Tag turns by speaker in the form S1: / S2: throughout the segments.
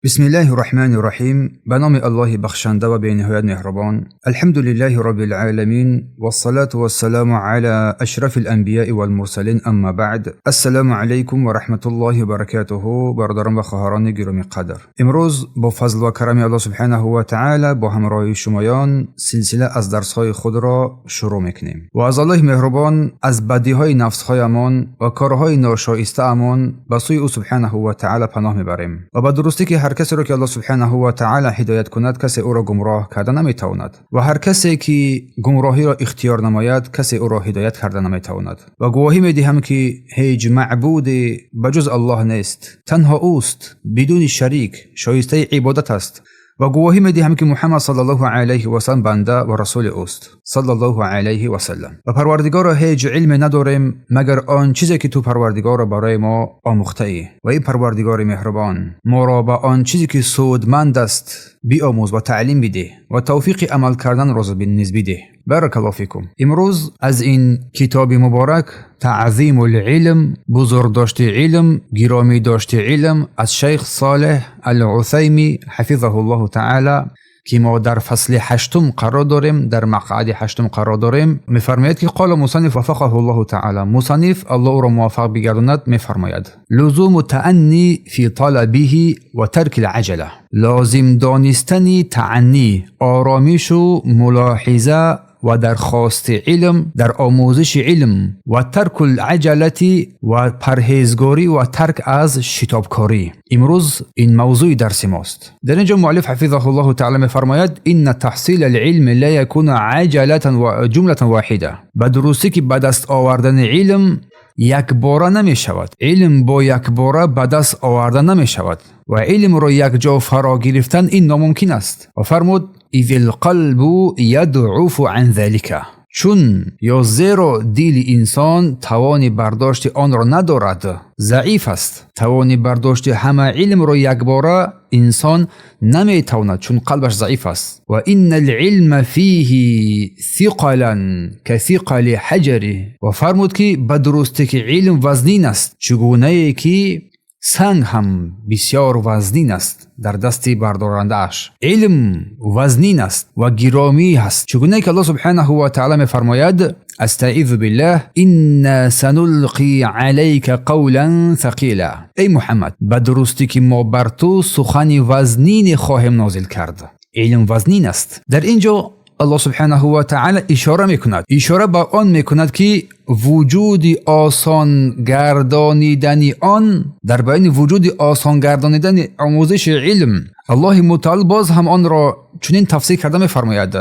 S1: بسم الله الرحمن الرحيم. به نام الله بخشنده و بی‌نهایت مهربان. الحمد لله رب العالمين والصلاة والسلام على أشرف الأنبياء والمرسلين، اما بعد. السلام علیکم و رحمت الله و برکاته. برادران و خواهران گرامی قدر، امروز با فضل و کرم الله سبحانه و تعالی با همراهی شمایان سلسله از درس‌های خود را شروع میکنیم و از الله مهربان از بدیهای نفس‌هایمان و کارهای ناشایسته‌امان به سوی او سبحانه و تعالی پناه میبریم و به درستی که هر کسی را که الله سبحانه و تعالی هدایت کند، کسی او را گمراه کرده نمیتواند و هر کسی که گمراهی را اختیار نماید، کسی او را هدایت کرده نمیتواند. و گواهی میدهم که هیچ معبودی بجز الله نیست، تنها اوست، بدون شریک، شایسته عبادت است. و گواهی میدهم که محمد صلی الله علیه و سلم بنده و رسول اوست، صلی الله علیه و سلم. و پروردگار، هیچ علم نداریم مگر آن چیزی که تو پروردگار برای ما آموخته ای. و ای پروردگار مهربان، ما را به آن چیزی که سودمند است بیاموز و تعلیم بده و توفیق عمل کردن را نیز بده. بارک الله فیکم. امروز از این کتاب مبارک، تعظیم العلم، بزرگ داشت علم، گرامی داشت علم، از شیخ صالح العثیمی حفظه الله تعالی که ما در فصل هشتم قرار داریم، در مقعد هشتم قرار داریم، میفرماید که قال مصنف وفقه الله تعالی. مصنف، الله او را موفق بگرداند، میفرماید: لزوم التأني في طلبه و ترک العجله. لازم دانستن تعنی، آرامش و ملاحظه و در خواست علم، در آموزش علم، و ترک العجلة و پرهیزگاری و ترک از شتابکاری. امروز این موضوع درس ماست. در اینجا مؤلف حفظه الله تعالی میفرماید: ان تحصیل العلم لا يكون عجلة و جملة واحدة. به درستی که به دست آوردن علم یک باره نمی شود. علم با یک باره به دست آورده نمی شود و علم را یک جا فرا گرفتن این ناممکن است. و فرمود: اذ القلب یضعف عن ذلك. چون یا زیرا دل انسان توان برداشت آن را ندارد، ضعیف است. توان برداشت همه علم را یک باره انسان نمیتواند، چون قلبش ضعیف است. و ان العلم فیه ثقلا كثقل حجر. و فرمود که به درستی که علم وزنین است، چگونه که سنگ هم بسیار وزنین است در دست بردارنده اش. علم وزنین است و گرامی است، چگونه که الله سبحانه و تعالی میفرماید، استعیذ بالله: انا سنلقی علیک قولا ثقیلا. ای محمد، به درستی که ما بر تو سخن وزنین خواهیم نازل کرد. علم وزنین است. در اینجا الله سبحانه و تعالی اشاره میکند، اشاره به آن میکند که وجود آسان گردانیدن آن، در بیان وجود آسان گردانیدن آموزش علم، الله متعال باز هم آن را چنین تفسیر کرده میفرماید: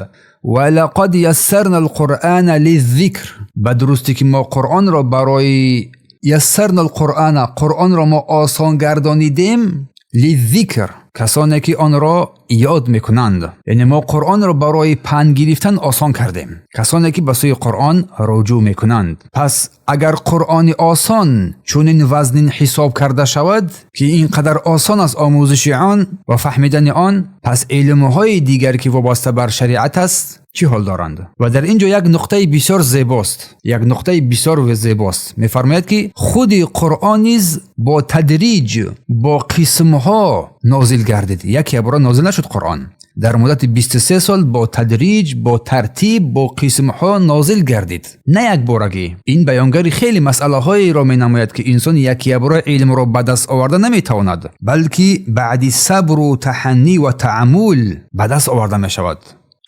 S1: ولقد یسرنا القرآن للذکر. به درستی که ما قرآن را برای یسرنا القرآن، قرآن را ما آسان گردانیدیم، للذکر، کسانی که آن را یاد میکنند. یعنی ما قرآن را برای پند گرفتن آسان کردیم، کسانی که به سوی قرآن رجوع میکنند. پس اگر قرآن آسان چنین وزنین حساب کرده شود که اینقدر آسان است آموزش آن و فهمیدن آن، پس علمهای دیگر که وابسته بر شریعت است چی حال دارند؟ و در اینجا یک نقطه بسیار زیباست، یک نقطه بسیار زیباست. میفرماید که خود قرآن نیز با تدریج، با قسمها نازل گردید. یکی بار نازل نشد. قرآن در مدت 23 سال با تدریج، با ترتیب، با قسمها نازل گردید، نه یک بارگی. این بیانگر خیلی مسئله هایی را می نماید که انسان یکی بار علم را به دست آورده نمیتواند، بلکه بعد صبر و تحنی و تأمل به دست آورده می شود،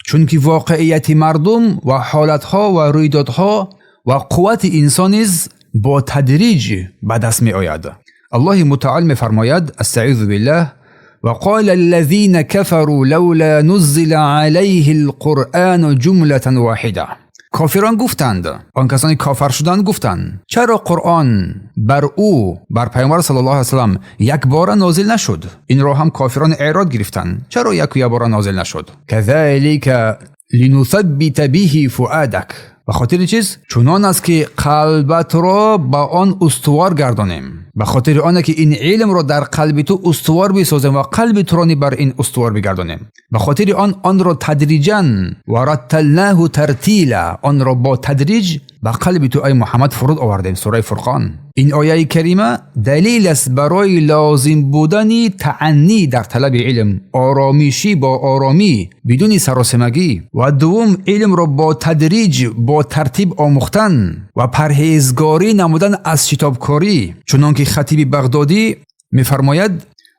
S1: چون که واقعیت مردم و حالتها و رویدادها و قوت انسان نیز با تدریج به دست می آید. الله متعال می فرماید، استعیذ بالله: وقال الذين كفروا لولا نزل عليه القرآن جملة واحدة. کافران گفتند، آن کسانی کافر شدند گفتند: چرا قرآن بر او، بر پیامبر صلی الله علیه وسلم، یک بار نازل نشد؟ این را هم کافران ایراد گرفتند: چرا یک بار نازل نشد؟ كذلك لنثبت به فؤادك. به خاطر چیز؟ چنان است که قلبت را با آن استوار گردانیم. Ба хотири оне ки ин илмро дар қалби ту устувор бисозем ва қалби туро бар ин устувор бигардонем. Ба хотири он онро тадриҷан ва ратталнаҳу тартила, онро бо тадриҷ ба қалби ту эй Муҳаммад фуруд овардем. Сураи Фурқон. Ин ояи карима далил аст барои лозим будани тааннӣ дар талаби илм, оромишӣ бо оромӣ бидуни саросемагӣ, ва дуввум илмро бо тадриҷ бо тартиб омӯхтан ва парҳезгорӣ намудан аз шитобкорӣ, чунон ки Хатиби Бағдодӣ мефармояд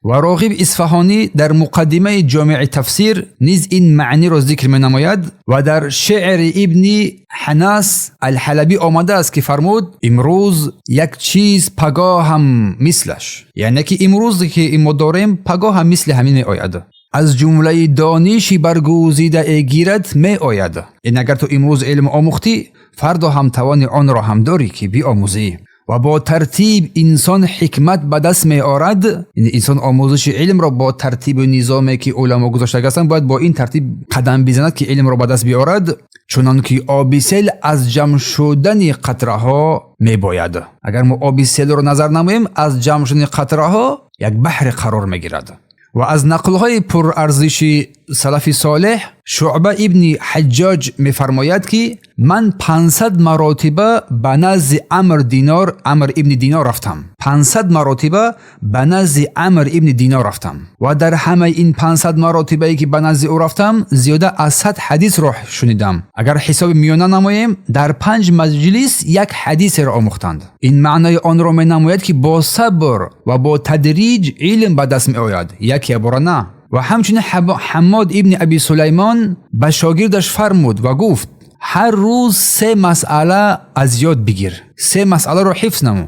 S1: ва Роғиб Исфаҳонӣ дар муқаддимаи Ҷомеи тафсир низ ин маъниро зикр менамояд ва дар шеъри Ибни Ҳанас Алҳалабӣ омадааст ки фармуд: имрӯз як чиз, пагоҳ ҳам мислаш. Яъне ки имрӯз ки мо дорем, пагоҳ ҳам мисли ҳамин меояд. Аз ҷумлаи дониши баргузидае гирад меояд. Яъне агар ту имрӯз илм омӯхтӣ, фардо ҳам тавони онро ҳам дорӣ ки биомӯзӣ. Ва бо тартиб инсон ҳикмат ба даст меорад. Инсон омӯзиши илмро бо тартибу низоме ки уламо гузоштага ҳастанд, бояд бо ин тартиб қадам бизанад ки илмро ба даст биорад, чунон ки оби сел аз ҷамъ шудани қатраҳо мебояд. Агар мо оби селро назар намоем, аз ҷамъ шудани қатраҳо як баҳре қарор мегирад. Ва аз нақлҳои пурарзиши салафи солеҳ Шуъба ибни Ҳаҷҷоҷ мефармояд ки ман 500 маротиба ба назди Амр Динор, Амр ибни Динор рафтам. 500 маротиба ба назди Амр ибни Динор рафтам ва дар ҳамаи ин 500 маротибае ки ба назди ӯ рафтам, зиёда аз 100 ҳадисро шунидам. Агар ҳисоби миёна намоем, дар 5 маҷлис як ҳадисеро омӯхтанд. Ин маънои онро менамояд ки бо сабр ва бо тадриҷ илм ба даст меояд, якябора на. Ва ҳамчунин Ҳаммод ибни Аби Сулаймон ба шогирдаш фармуд ва гуфт: ҳар рӯз 3 масъала аз ёд бигир, 3 масъаларо ҳифз намо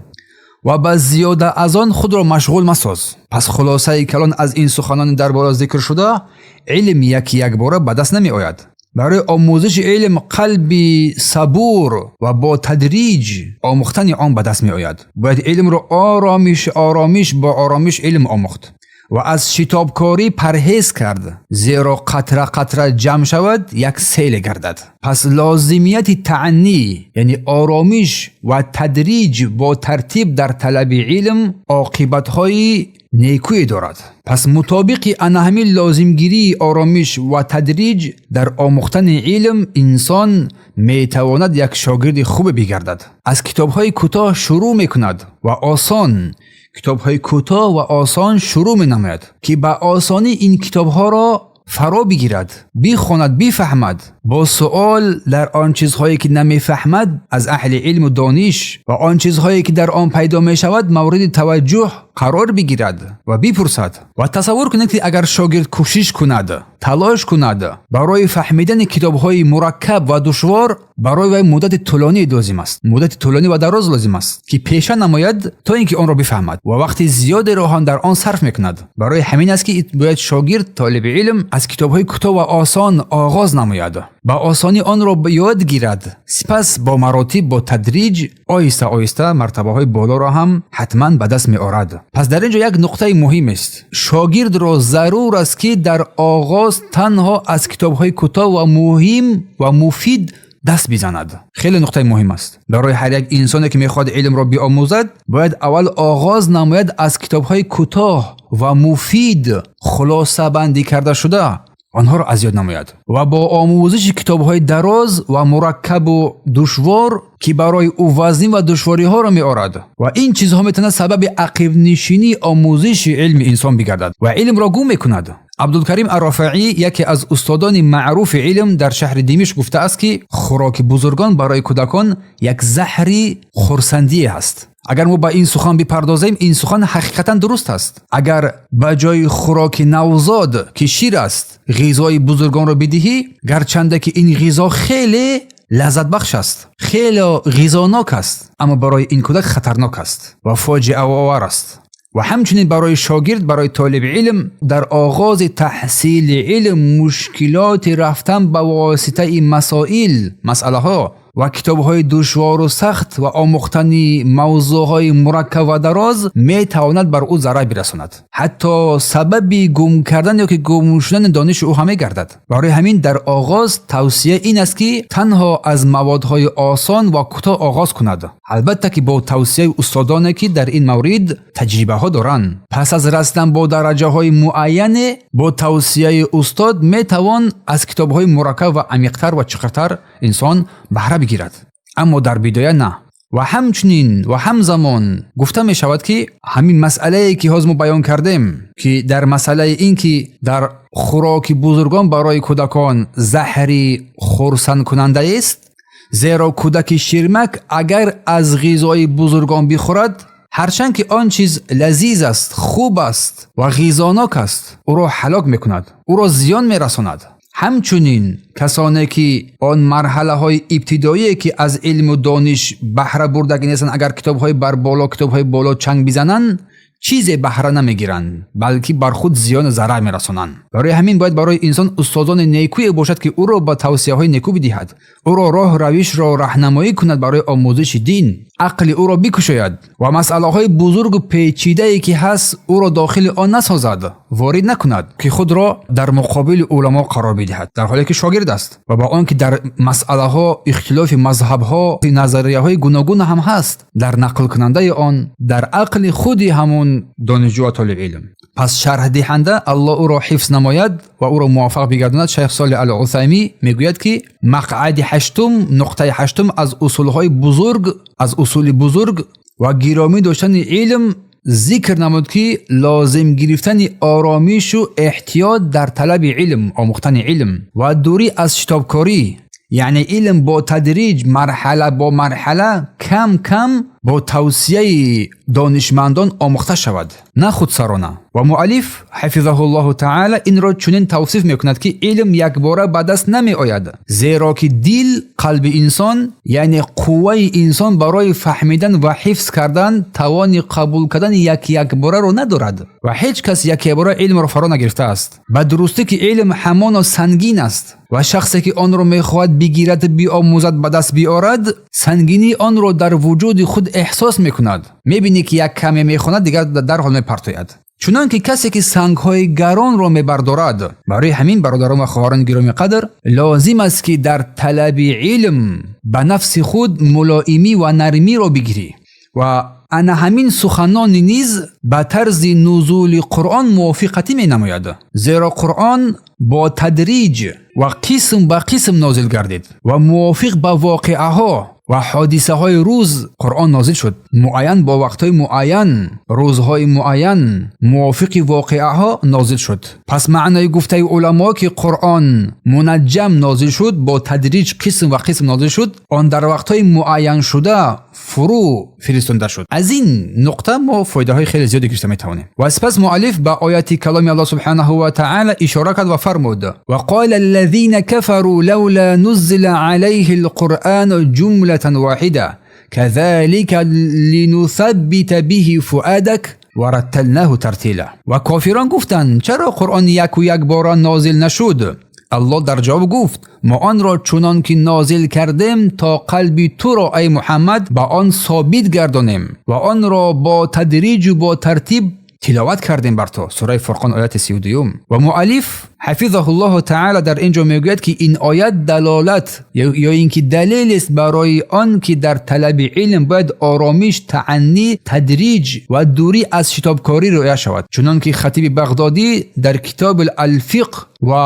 S1: ва ба зиёда аз он худро машғул масоз. Пас хулосаи калон аз ин суханони дар боло зикр шуда, илм яки якбора ба даст намеояд. Барои омӯзиши илм қалби сабур ва бо тадриҷ омӯхтани он ба даст меояд. Бояд илмро оромиш оромиш бо оромиш илм омӯхт ва аз шитобкорӣ парҳез кард, зеро қатра қатра ҷамъ шавад, як селе гардад. Пас лозимияти тааннӣ, яъне оромиш ва тадриҷ бо тартиб дар талаби илм оқибатҳои некӯе дорад. Пас мутобиқи ана ҳамин лозимгирии оромиш ва тадриҷ дар омӯхтани илм инсон метавонад як шогирди хубе бигардад. Аз китобҳои кӯтоҳ шурӯъ мекунад ва осон, китобҳои кӯтоҳ ва осон шурӯъ менамояд ки ба осонӣ ин китобҳоро фаро бигирад, бихонад, бифаҳмад. Бо суол дар он чизҳое ки намефаҳмад аз аҳли илму дониш ва он чизҳое ки дар он пайдо мешавад мавриди таваҷҷӯҳ қарор бигирад ва бипурсад. Ва тасаввур кунед ки агар шогирд кӯшиш кунад, талош кунад барои фаҳмидани китобҳои мураккаб ва душвор, барои вай муддати тӯлонӣ лозим аст, муддати тӯлонӣ ва дароз лозим аст ки пеша намояд то ин ки онро бифаҳмад ва вақти зиёдеро ҳам дар он сарф мекунад. Барои ҳамин аст ки бояд шогирд, толиби илм аз китобҳои кӯтоҳ ва осон оғоз намояд, ба осонӣ онро ёд гирад, сипас бо маротиб, бо тадриҷ, оҳиста оҳиста мартабаҳои болоро ҳам ҳатман ба даст меорад. Пас дар ин ҷо як нуқтаи муҳим аст. Шогирдро зарур аст ки дар оғоз танҳо аз китобҳои кӯтоҳ ва муҳим ва муфид даст бизанад. Хеле нуқтаи муҳим аст. Барои ҳар як инсоне ки мехоҳад илмро биомӯзад, бояд аввал оғоз намояд аз китобҳои кӯтоҳ ва муфид, хулосабандӣ карда шуда, онҳоро аз ёд намояд ва бо омӯзиши китобҳои дароз ва мураккабу душвор ки барои ӯ вазнин ва душвориҳоро меорад, ва ин чизҳо метавонад сабаби ақибнишинии омӯзиши илми инсон бигардад ва илмро гум мекунад. Абдулкарим Аррофаӣ, яке аз устодони маъруфи илм дар шаҳри Димишқ, гуфтааст ки хӯроки бузургон барои кӯдакон як заҳри хурсандие аст. Агар мо ба ин сухан бипардозем, ин сухан ҳақиқатан дуруст аст. Агар ба ҷои хӯроки навзод ки шир аст, ғизои бузургонро бидиҳӣ, гарчанде ки ин ғизо хеле лаззатбахш аст, хеле ғизонок аст, аммо барои ин кӯдак хатарнок аст ва фоҷиаовар аст. Ва ҳамчунин барои шогирд, барои толиби илм дар оғози таҳсили илм мушкилоти рафтан ба воситаи масоил, масъалаҳо ва китобҳои душвору сахт ва омӯхтани мавзӯъҳои мураккаб ва дароз метавонад бар ӯ зарар бирасонад, ҳатто сабаби гум кардан ё ки гум шудани дониши ӯ ҳам мегардад. Барои ҳамин дар оғоз тавсия ин аст, ки танҳо аз маводҳои осон ва кӯтоҳ оғоз кунад, албатта ки бо тавсияи устодоне, ки дар ин маврид таҷрибаҳо доранд. Пас аз расидан бо дараҷаҳои муайяне бо тавсияи устод метавон аз китобҳои мураккаб ва амиқтар ва чуқуртар инсон баҳра бигирад, аммо дар бидоя на. Ва ҳамчунин ва ҳамзамон гуфта мешавад, ки ҳамин масъалае, ки ҳозир мо баён кардем, ки дар масъалаи ин ки дар хӯроки бузургон барои кӯдакон заҳри хурсандкунандаест, зеро кӯдаки ширмак агар аз ғизои бузургон бихӯрад, ҳарчанд ки он чиз лазиз аст, хуб аст ва ғизонок аст, ӯро ҳалок мекунад, ӯро зиён мерасонад. Ҳамчунин касоне, ки он марҳалаҳои ибтидоие, ки аз илму дониш баҳра бурдагӣ нестанд, агар китобҳои барболо, китобҳои боло чанг бизананд, чизе баҳра намегиранд, балки бар худ зиёну зарар мерасонанд. Барои ҳамин бояд барои инсон устодони некӯе бошад, ки ӯро ба тавсияҳои некӯ бидиҳад, ӯро роҳ равишро раҳнамоӣ кунад барои омӯзиши дин, ақли ӯро бикушояд ва масъалаҳои бузургу печидае, ки ҳаст, ӯро дохили он насозад, ворид накунад, ки худро дар муқобили уламо қарор бидиҳад, дар ҳоле ки шогирд аст ва ба он ки дар масъалаҳо ихтилофи мазҳабҳо, назарияҳои гуногун ҳам ҳаст дар нақлкунандаи он, дар ақли худи ҳамон донишҷӯ ва толибилм. Пас шарҳдиҳанда, Аллоҳ ӯро ҳифз намояд ва ӯро муваффақ бигардонад, шайх Солеҳ ал Усаймӣ мегӯяд, ки мақъади ҳаштум, нуқтаи ҳаштум аз усулҳои бузург, аз усули бузург ва гиромӣ доштани илм зикр намуд, ки лозим гирифтани оромишу эҳтиёт дар талаби илм, омӯхтани илм ва дурӣ аз шитобкорӣ, яъне илм бо тадриҷ, марҳала бо марҳала, кам кам бо тавсияи донишмандон омӯхта шавад, на худсарона. Ва муаллиф ҳафизаҳуллоҳу таъала инро чунин тавсиф мекунад, ки илм якбора ба даст намеояд, зеро ки дил, қалби инсон, яъне қувваи инсон барои фаҳмидан ва ҳифз кардан тавони қабул кардани як якбораро надорад ва ҳеҷ кас якябора илмро фаро нагирифтааст. Ба дурустӣ ки илм ҳамоно сангин аст ва шахсе, ки онро мехоҳад бигирад, биомӯзад, ба даст биорад, сангинии онро дар вуҷуди худ эҳсос мекунад. Мебинӣ, ки як каме мехонад, дигар дарҳол мепартояд, чунон ки касе, ки сангҳои гаронро мебардорад. Барои ҳамин, бародарон ва хоҳарони гиромӣ қадр, лозим аст, ки дар талаби илм ба нафси худ мулоимӣ ва нармиро бигирӣ. Ва ана ҳамин суханони низ ба тарзи нузули Қуръон мувофиқатӣ менамояд, зеро Қуръон бо тадриҷ ва қисм ба қисм нозил гардид ва мувофиқ ба воқеаҳо ва ҳодисаҳои рӯз Қуръон нозил шуд. Муайян бо вақтҳои муайян, рӯзҳои муайян, мувофиқи воқеаҳо нозил шуд. Пас маънои гуфтаи уламо, ки Қуръон мунаҷҷам нозил шуд, бо тадриҷ, қисм ва қисм нозил шуд, он дар вақтҳои муайяншуда фурӯ фиристонда шуд. Аз ин нуқта мо фоидаҳои хеле зиёде гирифта метавонем. Ва сипас муаллиф ба ояти каломи Аллоҳ субҳанаҳу ва таъала ишора кард ва фармуд: ва қола аллазина кафару лаула нуззила алайҳи алқуръану ҷумлатан воҳида казалика линусаббита биҳи фуадак ва ратталнаҳу тартила. Ва кофирон гуфтанд: чаро Қуръон яку якбора нозил нашуд? Аллоҳ дар ҷавоб гуфт: мо онро чунон ки нозил кардем, то қалби туро, ай Муҳаммад, ба он собит гардонем ва онро бо тадриҷу бо тартиб тиловат кардем бар ту. Сураи Фурқон, ояти 32-юм. Ва муаллиф ҳафизаҳуллоҳу таъала дар ин ҷо мегӯяд, ки ин оят далолат ё ин ки далелест барои он ки дар талаби илм бояд оромиш, тааннӣ, тадриҷ ва дурӣ аз шитобкорӣ риоя шавад, чунон ки Хатиби Бағдодӣ дар китоби Алфиқҳ ва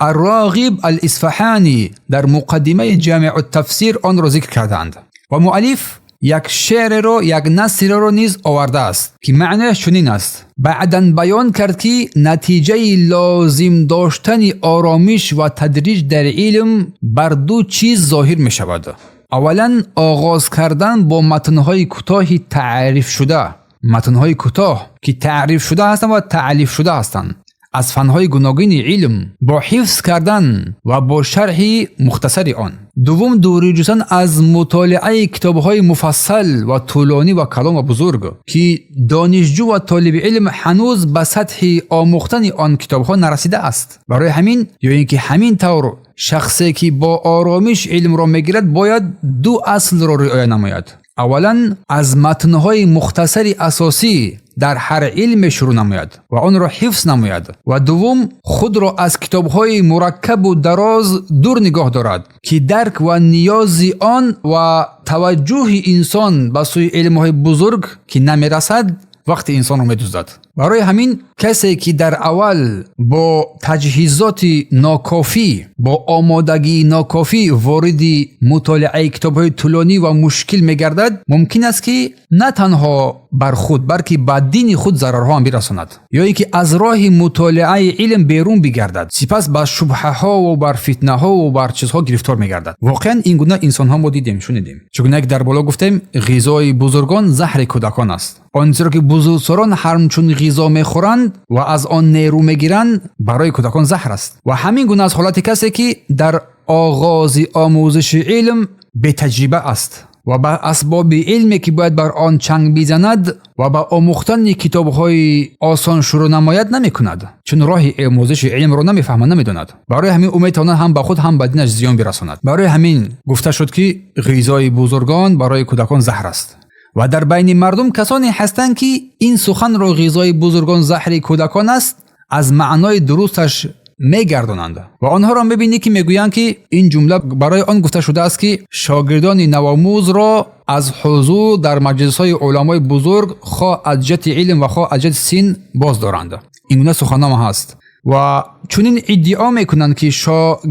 S1: Арроғиб Алисфаҳанӣ дар муқаддимаи Ҷамиъу Тафсир онро зикр кардаанд. Ва муаллиф як шеъреро, як насреро низ овардааст, ки маънояш чунин аст: баъдан баён кард, ки натиҷаи лозим доштани оромиш ва тадриҷ дар илм бар ду чиз зоҳир мешавад. Аввалан, оғоз кардан бо матнҳои кӯтоҳи таърифшуда, матнҳои кӯтоҳ, ки таърифшуда ҳастанд ва таълифшуда ҳастанд аз фанҳои гуногуни илм, бо ҳифз кардан ва бо шарҳи мухтасари он. Дуввум, дурӣ ҷустан аз мутолиаи китобҳои муфассал ва тӯлонӣ ва калон ва бузург, ки донишҷӯ ва толиби илм ҳанӯз ба сатҳи омӯхтани он китобҳо нарасидааст. Барои ҳамин ё ин ки ҳамин тавр Шахсе ки бо оромиш илмро мегирад, бояд ду аслро риоя намояд. Аввалан, аз матнҳои мухтасари асосӣ дар ҳар илме шурӯъ намояд ва онро ҳифз намояд, ва дуввум, худро аз китобҳои мураккабу дароз дур нигоҳ дорад, ки дарк ва ниёзи он ва таваҷҷӯҳи инсон ба сӯи илмҳои бузург ки намерасад, вақти инсонро медуздад. Барои ҳамин касе ки дар аввал бо таҷҳизоти нокофӣ, бо омодагии нокофӣ вориди мутолиаи китобҳои тӯлонӣ ва мушкил мегардад, мумкин аст ки на танҳо бар худ, балки ба дини худ зарарҳо ҳам бирасонад, ё ин ки аз роҳи мутолиаи илм берун бигардад, сипас ба шубҳаҳову бар фитнаҳову бар чизҳо гирифтор мегардад. Воқеан ин гуна инсонҳо мо дидем, шунидем. Чунонки дар боло гуфтем, ғизои бузургон заҳри кӯдакон аст. Он чизеро ки бузургсолон ҳамчун ғизо мехӯранд ва аз он нерӯ мегиранд, барои кӯдакон заҳр аст. Ва ҳамин гуна аз ҳолати касе ки дар оғози омӯзиши илм бетаҷриба аст ва ба асбоби илме ки бояд бар он чанг бизанад ва ба омӯхтани китобҳои осон шурӯъ намояд намекунад, чун роҳи омӯзиши илмро намефаҳмад, намедонад. Барои ҳамин ӯ метавонад ҳам ба худ, ҳам ба динаш зиён бирасонад. Барои ҳамин гуфта шуд, ки ғизои бузургон барои кӯдакон заҳр аст. Ва дар байни мардум касоне ҳастанд, ки ин суханро, ғизои бузургон заҳри кӯдакон аст, аз маънои дурусташ мегардонанд ва онҳоро мебинӣ, ки мегӯянд, ки ин ҷумла барои он гуфта шудааст, ки шогирдони навомӯзро аз ҳузур дар маҷлисҳои уламои бузург, хоҳ аз ҷиҳати илм ва хоҳ аз ҷиҳати син, боз доранд. Ин гуна суханҳо ҳаст ва чунин иддао мекунанд, ки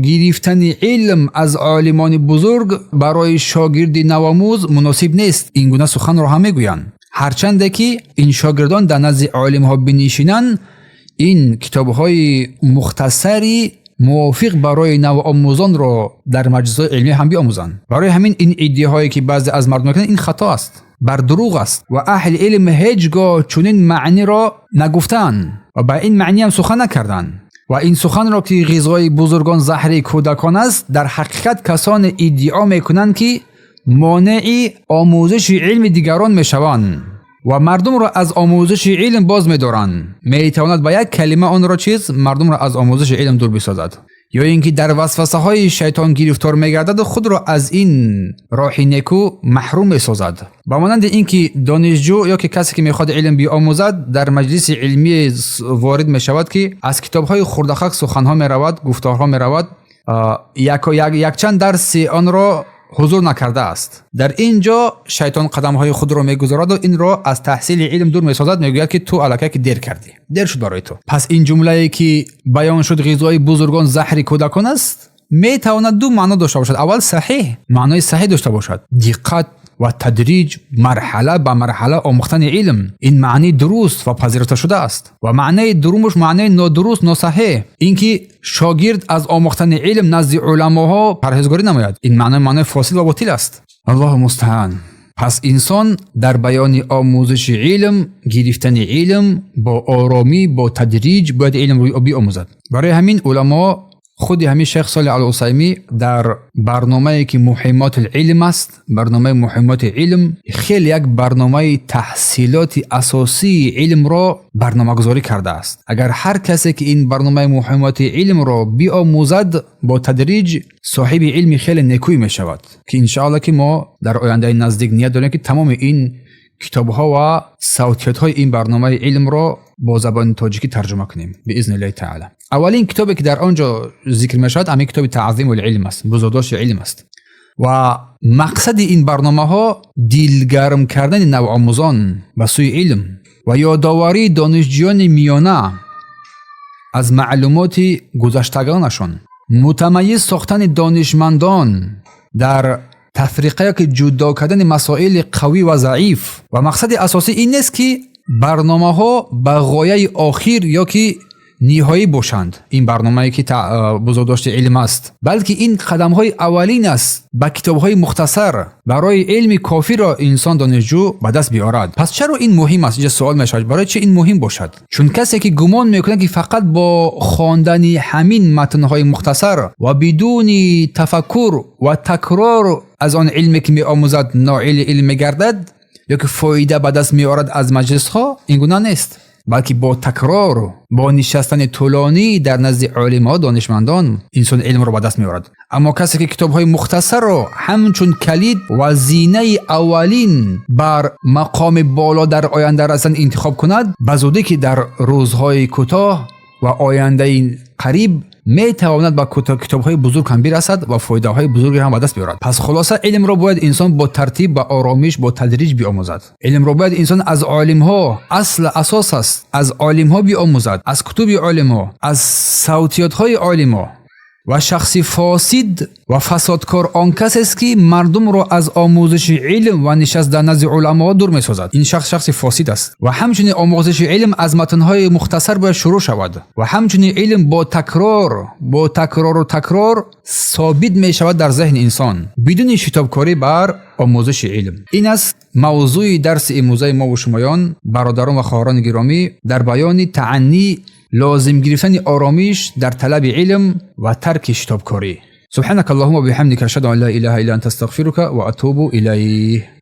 S1: гирифтани илм аз олимони бузург барои шогирди навомӯз муносиб нест. Ин гуна суханро ҳам мегӯянд, ҳарчанде ки ин шогирдон дар назди олимҳо бинишинанд, ин китобҳои мухтасари мувофиқ барои навомӯзонро дар маҷлисҳои илмӣ ҳам биомӯзанд. Барои ҳамин ин иддаоҳое ки баъзе аз мардум мекунанд, ин хато аст, бар дурӯғ аст ва аҳли илм ҳеҷ гоҳ чунин маъниро нагуфтаанд ва ба ин маъни ҳам сухан накарданд. Ва ин суханро, ки ғизои бузургон заҳри кӯдакон аст, дар ҳақиқат касоне иддао мекунанд, ки монеи омӯзиши илми дигарон мешаванд ва мардумро аз омӯзиши илм боз медоранд. Метавонад ба як калима онро чиз мардумро аз омӯзиши илм дур бисозад, ё ин ки дар васвасаҳои шайтон гирифтор мегардаду худро аз ин роҳи некӯ маҳрум месозад. Ба монанди ин ки донишҷӯ ё ки касе ки мехоҳад илм биомӯзад, дар маҷлиси илмие ворид мешавад, ки аз китобҳои хурдахак суханҳо меравад, гуфторҳо меравад, якчанд дарси онро ҳузур накардааст. Дар ин ҷо шайтон қадамҳои худро мегузораду инро аз таҳсили илм дур месозад, мегӯяд, ки ту аллакай ки дер кардӣ, дер шуд барои ту. Пас ин ҷумлае ки баён шуд, ғизои бузургон заҳри кӯдакон аст, метавонад ду маъно дошта бошад. Аввал, саҳеҳ, маънои саҳеҳ дошта бошад: диққат ва тадриҷ, марҳала ба марҳала омӯхтани илм. Ин маънии дуруст ва пазируфта шудааст. Ва маънаи дуввумаш, маънаи нодуруст, носаҳеҳ, ин ки шогирд аз омӯхтани илм назди уламоҳо парҳезгорӣ намояд. Ин маъно маънои фосид ва ботил аст. Аллоҳу мустаан. Пас инсон дар баёни омӯзиши илм, гирифтани илм бо оромӣ, бо тадриҷ бояд илм биомӯзад. Барои ҳамин уламо, худи ҳамин шайх Солеҳ ал-Усаймӣ дар барномае ки Муҳиммоти илм аст, барномаи Муҳиммоти илм, хеле як барномаи таҳсилоти асосии илмро барномагузорӣ кардааст. Агар ҳар касе ки ин барномаи Муҳиммоти илмро биомӯзад бо тадриҷ, соҳиби илми хеле некӯй мешавад, ки иншоалло ки мо дар ояндаи наздик ният дорем, ки тамоми ин китобҳо ва савтиётҳои ин барномаи илмро бо забони тоҷикӣ тарҷума кунем, биизниллаҳи таала. Аввалин китобе ки дар он ҷо зикр мешавад, ҳамин китоби Таъзимул илм аст, бузургдошти илм аст. Ва мақсади ин барномаҳо дилгарм кардани навомӯзон ба сӯи илм ва ёдоварии донишҷӯёни миёна аз маълумоти гузаштагонашон, мутамайиз сохтани донишмандон дар тафриқа ё ки ҷудо кардани масоили қавӣ ва заиф. Ва мақсади асосӣ ин нест, ки барномаҳо ба ғояи охир ё ки ниҳоӣ бошанд, ин барномае ки бузургдошти илм аст, балки ин қадамҳои аввалин аст ба китобҳои мухтасар барои илми кофиро инсон, донишҷӯ ба даст биёрад. Пас чаро ин муҳим аст? Инҷа суол мешавад, барои чи ин муҳим бошад? Чун касе ки гумон мекунад, ки фақат бо хондани ҳамин матнҳои мухтасар ва бидуни тафаккур ва такрор аз он илме ки меомӯзад ноили илм мегардад ё ки фоида ба даст меорад аз маҷлисҳо, ин гуна нест. Балки бо такрор, бо нишастани тӯлонӣ дар назди олимҳо, донишмандон инсон илмро ба даст меорад. Аммо касе ки китобҳои мухтасарро ҳамчун калид ва зинаи аввалин бар мақоми боло дар оянда расидан интихоб кунад, ба зудӣ ки дар рӯзҳои кӯтоҳ ва ояндаи қариб метавонад ба китобҳои бузург ҳам бирасад ва фоидаҳои бузурге ҳам ба даст биёрад. Пас хулоса, илмро бояд инсон бо тартиб, ба оромиш, бо тадриҷ биомӯзад. Илмро бояд инсон аз олимҳо, асл асос аст, аз олимҳо биомӯзад, аз кутуби олимҳо, аз савтиётҳои олимҳо. Ва шахси фосид ва фасодкор он касест, ки мардумро аз омӯзиши илм ва нишаст дар назди уламоҳо дур месозад. Ин шахс шахси фосид аст. Ва ҳамчунин омӯзиши илм аз матнҳои мухтасар бояд шурӯъ шавад. Ва ҳамчунин илм бо такрор, бо такрору такрор собит мешавад дар зеҳни инсон, бидуни шитобкорӣ бар омӯзиши илм. Ин аст мавзӯи дарси имрӯзаи мову шумоён, бародарон ва хоҳарони гиромӣ, дар баёни тааннӣ, лозим гирифтани оромиш дар талаби илм ва тарки шитобкорӣ. سبحانك اللهم وبحمدك، أشهد أن لا إله إلا أنت، أستغفرك وأتوب إليك.